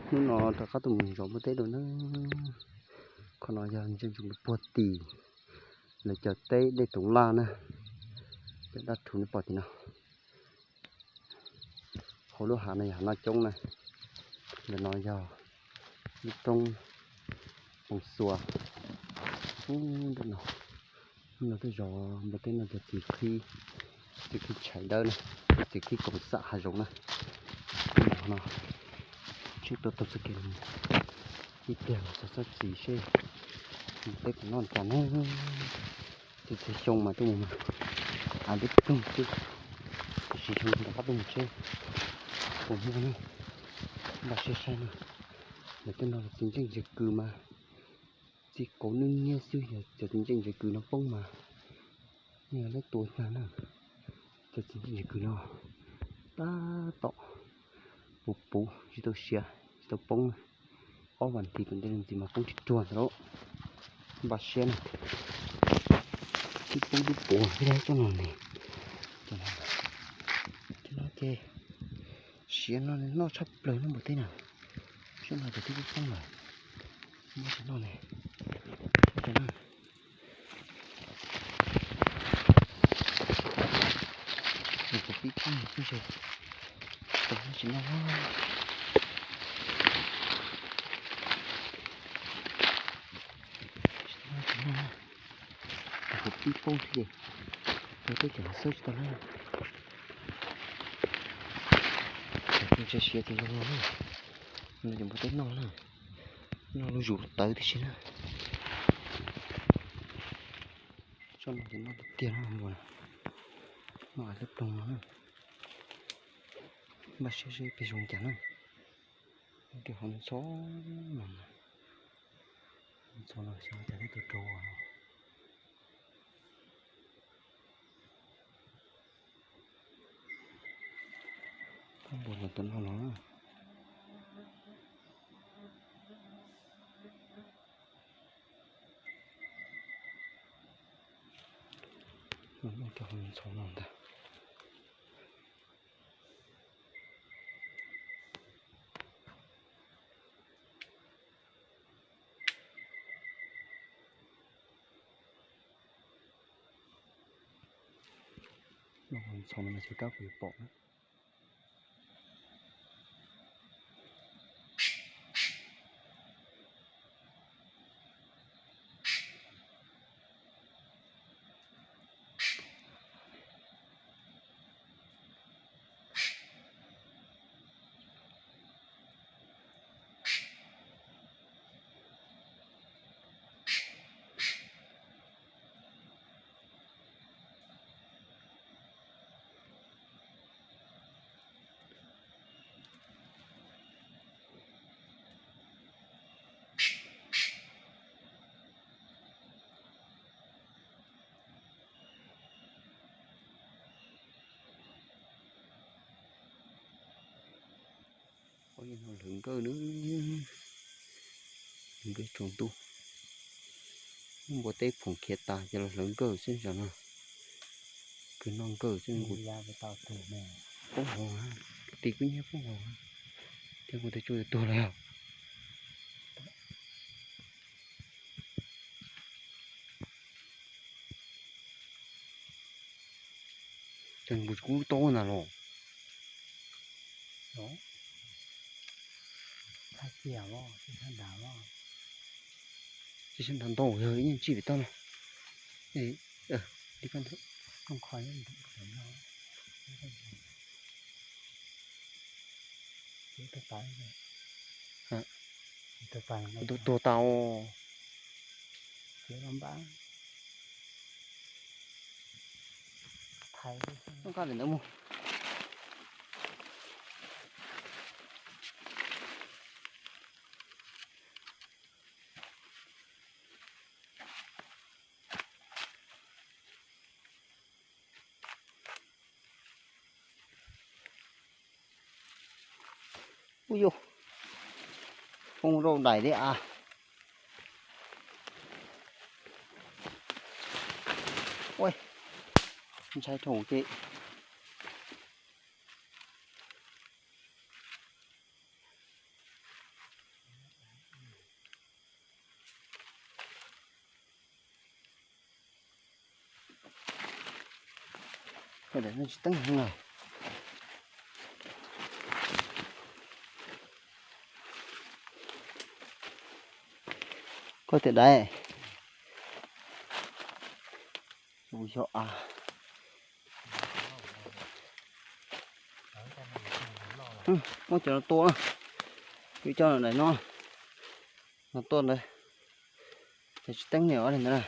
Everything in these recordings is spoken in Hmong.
Hnub no rov qab tuaj mus zov npua teb dua na. Qhov no yog ntsia ntsoov puag tim lawv cov teb dej Toov Laj na, cov dab rhuv nej pom tim no. Hauv lub hav no yog hav noj coob na. Ntawm no yog lub roob Poos Xuas. Ub, ntawm no, hnub no twb zov npua teb no cov txiv qhib, txiv qhib tshais dawb na, cov txiv qhib koom xam hav zoov na. Hnub no tseem tuaj taug txoj kev ib pliag los xyuas txoj txiv seb npua teb puas noj cas na. Txhua txhua xyoo mas tuaj mus mas av deb ploog xwb, tiam sis xyoo no rov qab tuaj mus seb puas muaj na. Npaj siab saib na. Lawv tej no txiv ntseej txiv kws mas txiv kauv nwj nyiab xwb, yog cov txiv ntseej txiv kws no poob mas yeej yog lab tua tag na. Cov txiv ntseej txiv kws no tab tom puv puv tsis tau siav tsis tau poob na. Ob vas thiv tom ntej ntxiv mas poob tsis ruag ntag lauj. Npaj siab na. Twb poob dub puav thiab tsob no ne. Cov no ces siav no noj tshaj plaws no npua teb na. Tsob no ces twb poob lawm, muab tsis noj ne. Cov pib poob xwb ces tsis noj. Tsis noj, tsis noj. Cov pib poob xwb ces lawv twb cov xawb tsis tau na. Cov siav ces zoo no na. No ces npua teb noj na. Noj lub zus lub tawv tib si na. Tsob no ces noj tiag tiag na npua na. Noj av deb ploog no na. Npaj siab seb peb zoo cas na. Tus hov ntxhov no, ntxhov no xyov cas twb tuaj rau. Koj npua no tus no los. Muaj cov hov ntxhov no ntag. Hov ntxhov no mas tsis kab kuv yuav pom na. Ua no lawv nkawj na, nkawj tsaus ntuj. Muab npua teb phoom khiav tas ces los hlawv nkawj xwb ntag no. Kawg noj nkawj xwb. Poob hauv, tis kuj nyiag poob hauv, thiab kuv tus tsuj yuav tuag lawm. Ces npus kuv tau na los. Tsis sab nrad ntau yog ib nyuag ntsij pem toj no. Li koj ntawd. Tuag tau. Nqa ntawm mus. Ub yuj, poob rau daim li as. Ua, ntshai rau ces. Tsis teeb heev na. Koj tias daiv. Yog a. Muab cov no tua na. Kuv coj daim no, no tua ntawd. Ces tsis teeb niam li ntawd na.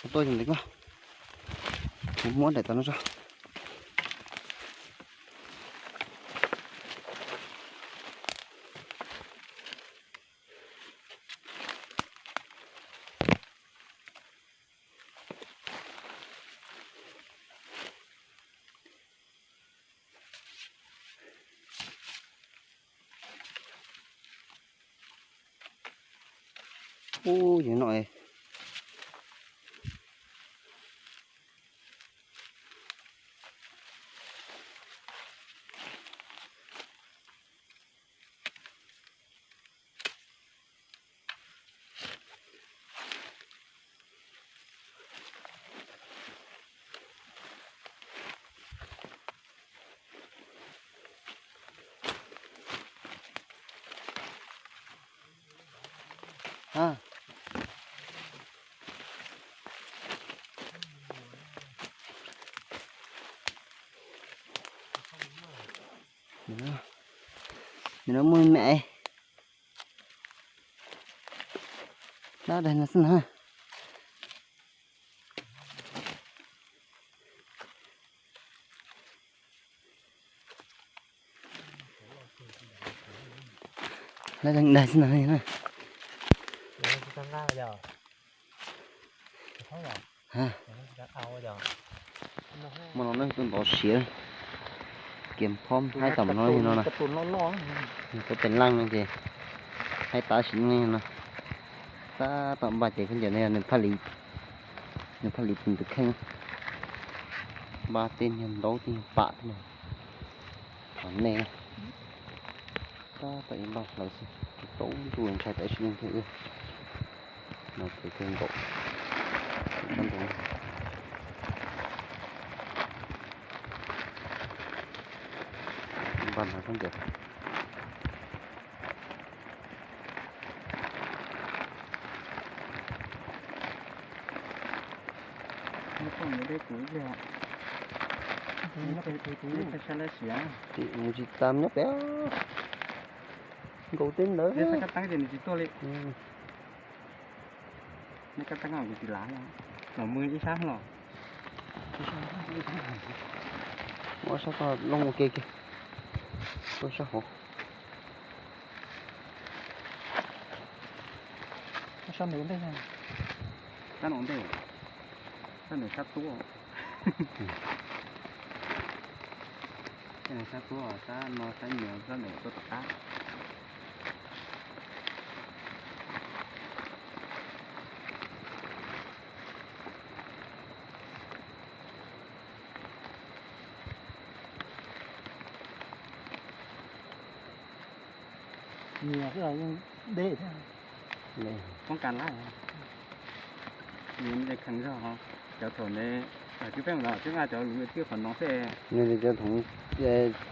No tua cov ntawd koj. Kuv muab daim tod no tso. Ub, yog no. Nim no muaj me dab daig no xwb na. Dab daig xwb na. Hmo no na tuaj ntov siav, kiag phob haib tom no no. Tuaj tes laj no ces haib tab sis no. Tab tom npaj ces khaub ncaws no yog nws phaj li, nws phaj li tus kheej. Npaj tej niag ntaub tej niag pam tej no. Qhov nej, tab tom ib npaj hlawv xwb, tsaus ntuj ntshai tawm sim neej thiab wb. No ces kawg nkaum. Npaj hlawv khaub ncaws. Mus tsis tas nyob pem, nkaus teb ntawd. Neb kab teeb kuv tsis lav, los mus ib sab los. Ua sab toj loo ua ke kiag, tuaj sab hauv. Sab ntawm ntej, sab no ntej, sab ntawm sab tuab. Sab tuab, sab no sab nyias, sab ntawm tuaj tom qab. Nyias xwb los yeej deb thiab. Poob kas lab, nws kheev zog. Cov thaum ntawd twb peb mus los twb nqa cov luv twb qhov no xwb. Nws cov thaum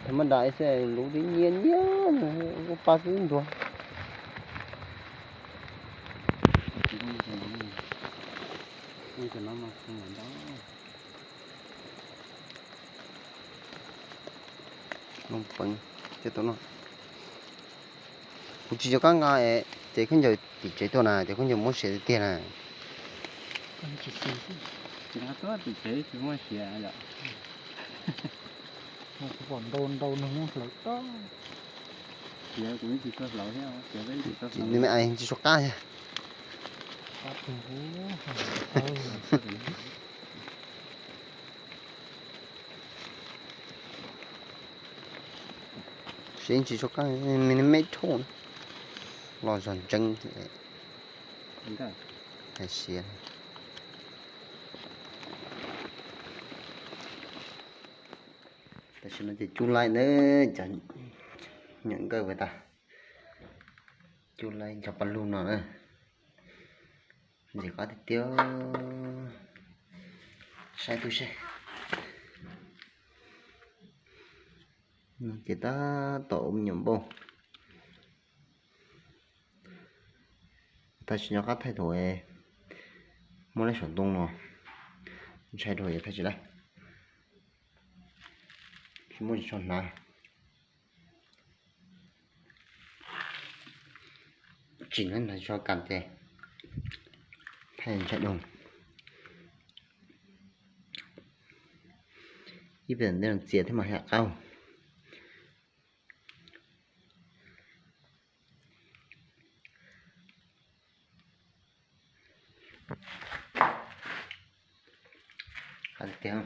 tha mab dais xwb luv twb nyiab nyiab, ua pa xwb ntuag. Loo peev, cov tau no. Kuv tsis nco qab nqa ces khaub ncaws tim tsev tuaj na, ces khaub ncaws muab siav tiag tiag na. Tim tsev tsis muaj siav yom. Kuv pom ntau ntau nws muab hlawv tag. Siav kuv tsis tau hlawv thiab, siav peb tsis tau hlawv. Nws me ais tsis suav qab thiab. Siav tsis suav qab, me me dhau, los zog ntseeb. Hais siav. Tam sim no ces cub laib ntawd, cov nyuam nkawj puas tas, cub laib nrog paj lug no na. Ntxim qab tiag tiag. Saib tub saib. Ces tab tom ua me nyuam npauj. Tab sis nyob qab thaij thaum muab lub saum ntoo no, ntshai rau yuav thaij tsis laib, tsis muaj tsis tshua hnav. Tsim no tsis tshua kam ces thaij ntshai dhau. Ib pliag ntej no txias thiab mas yam qab. Qab tiag tiag.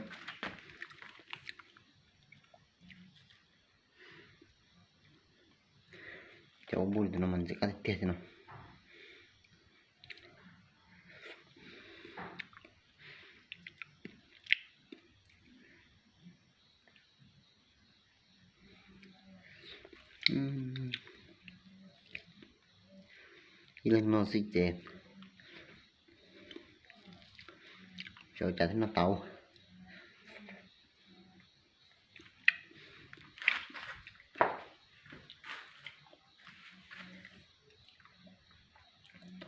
Cov ua npauj li tus no mas ntxim qab tiag tiag no. Ib leeg noj xwb ces tsis ua cas thiab noj tau.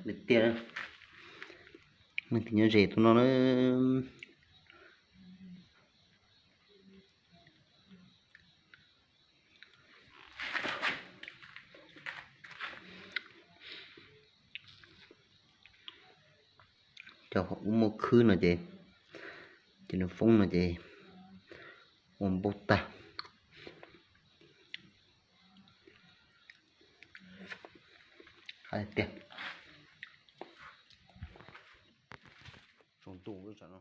Tiag tiag, leej twg nyob ze tuaj noj na. Cov ub muaj khwb no ces, ces nws foob no ces ua npauj tag. Qab tiag. Tsaus ntuj lub tsam no.